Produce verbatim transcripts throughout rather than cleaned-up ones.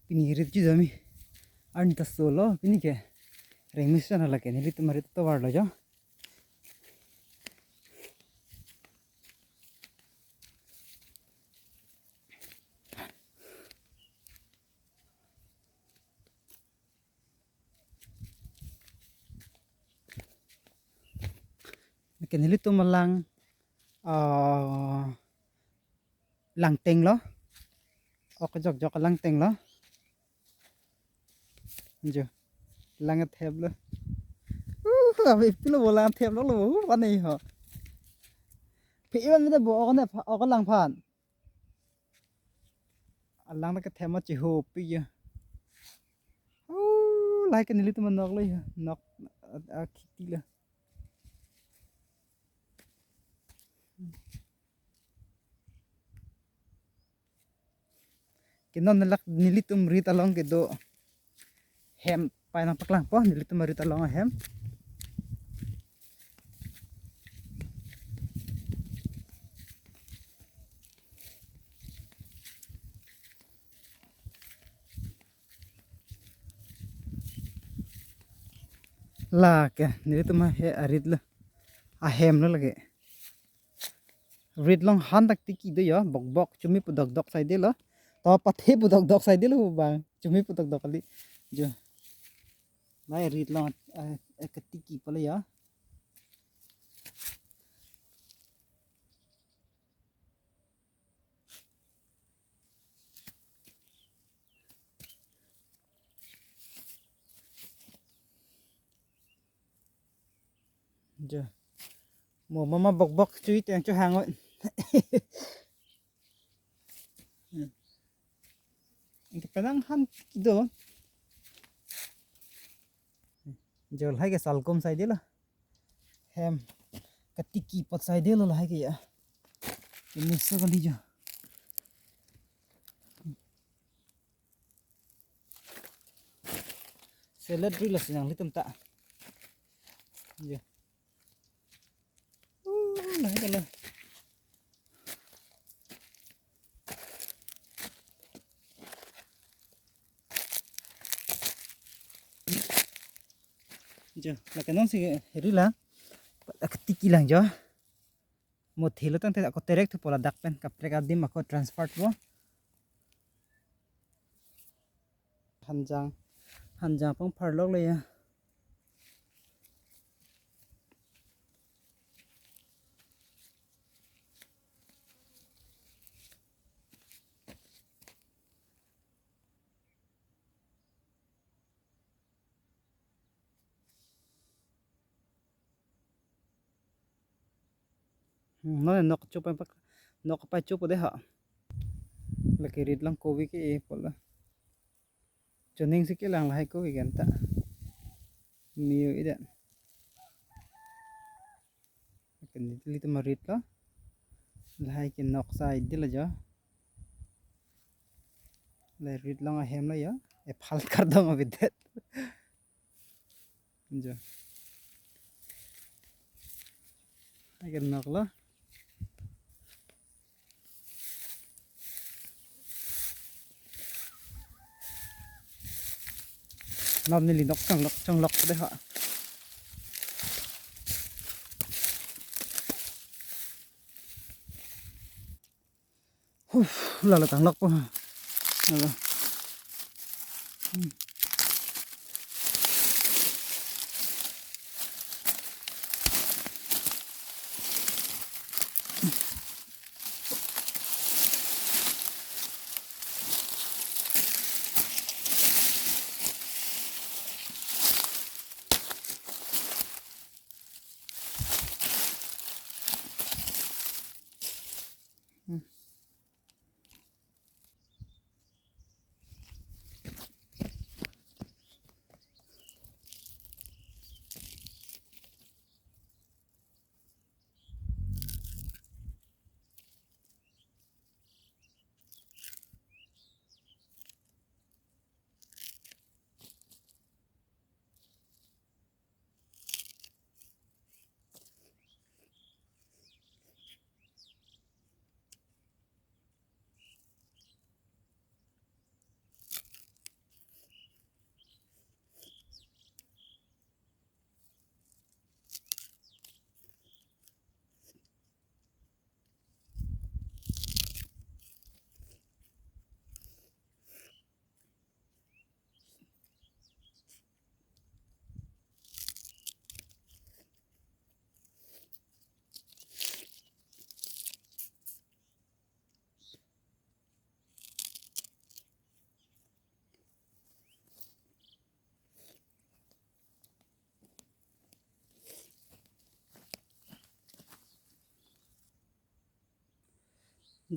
Pini rit ju jami. Arni ta solo, pini ke. Rengmis sana lake, nelitum arit tovar lo jo. Lake nelitum alang, ah, langteng lo. Ok jok jok langteng lo. Jo. Lang thep lo. Uh, abi pilo bo lang thep lo lo. Uh, anei ho. Phi iwan mene bo ok ne pha-, ok lang phan. Alang ta kethem ma chiho pi ya. Uh, lahai ke nelitum anok lo ya. Nok a, a, khiti lo. Ke non nelak nelitum rit along kedo hem pai nangpaklangpo, nelitum rit along ahem. Lake nelitum ahe arit lo. Ahem lo lake. Rit along han dak tiki do ya, bok bok chumi pu dok dok saidelo. To pathe pu dok dok saidelo bang. Chumi pu dok dok kali. Jo. Nai rit along, eh, eh, ketiki pale ya. Jo. Mo mama bok bok chui teng chu hang oi. Anke penang han do. Jo lahai ke salkom saidelo. Hem. Ketiki pot saidelo lahai ke ya. Ini se kali jo. Salad rilo si nanglitum ta. Jo. Uh, lahai ke lo. Jo, lake non si rit lang. Lake tiki lang jo. Mo thelo tangte ako terek thupo ladak pen kaprek adim ako transfer po. Hanjang, hanjang pangpharlok le ya. Hmm, non nok chup pak, nok pai chup de ha. Lake rit lang kovi ke e pol la. Chuning si kelang lahai kovi kan ta. Miu ida. Lake nelitum arit lo. Lahai ke nok saidelo jo. Lahai rit along ahem lo ya. E phal kardom abidet. Jo. Lahai ke nok lo. Nap neli nok chonglok chonglok de ha. Huh, lalo tanglok po. Lalo. Hmm.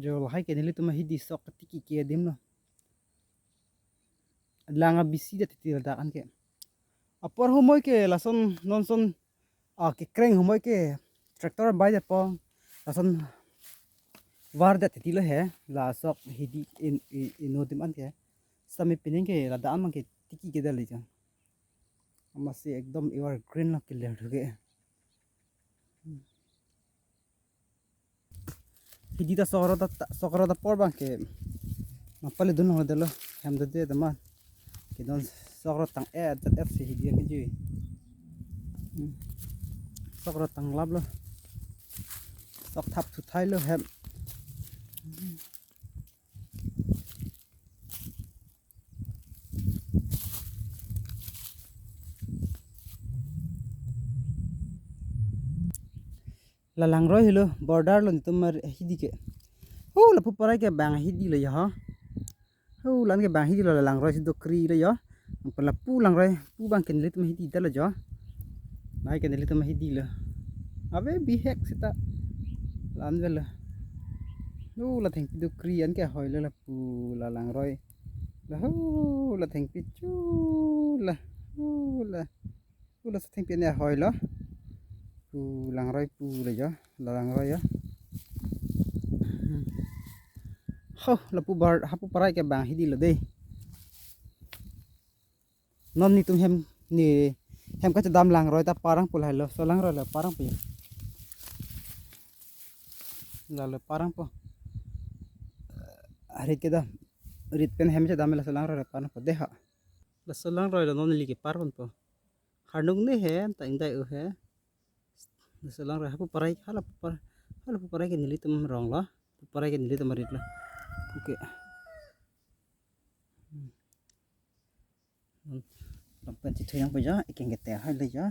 Jo lahai ke nelitum ahidi sok katiki ke adim lo. Lang abisi det titi ladak anke. Apor humoi ke lason nonson a kekreng humoi ke tractor bai det po. Lason var det titi lo he. La sok hidi in, in, ino adim anke. Sami pining ke ladak an abang ke tiki ke dali jang. Amatsi ekdom evergreen lo keler thu ke. Hidi ta sok ro ta, ta- sok ro ta apor abang ke. Mapali dun ho delo. Hem do de dama. Ke don sok ro tang-et jat-et si hidi ke jui. Hmm. Sok ro tang lap lo. Sok thap thu thai lo hem. La langroi helo, border lo netum mar hidi ke. Ho lapu parai ke bang hidi lo ya ho. Ho lan ke bang hidi lo, la langroi si do kri lo ya. Pala pu langroi, pu abang ke nelitum hidi ta lo jo. Bai ke nelitum hidi lo. Ave bihek seta. Lan velo. Ho la thengpi do kri anke hoi lo lapu la langroi. La ho la thengpi chu la. Ho la. Ho la sa thengpi ne hoi lo. Pu langroi pu lo jo. La langroi ya. Ho lapu bar hapu parai ke bang hidi lo de. Non netum hem ne hem kachedam langroi ta parang pu lahai lo, laso langroi lo parang pu. La lo parang po. Arit ke da. Rit pen hem chedam laso langroi lo parang po de ha. Laso langroi lo non neli ke parang po. Harnung ne he ta ingdai o he. Laso langroi hapu parai hala pu par hala pu parai ke nelitum rong lo. Pu parai ke nelitum arit lo. Oke. Hmm. Lam pen chithu yang pu jo, ikeng ke te hai le jo.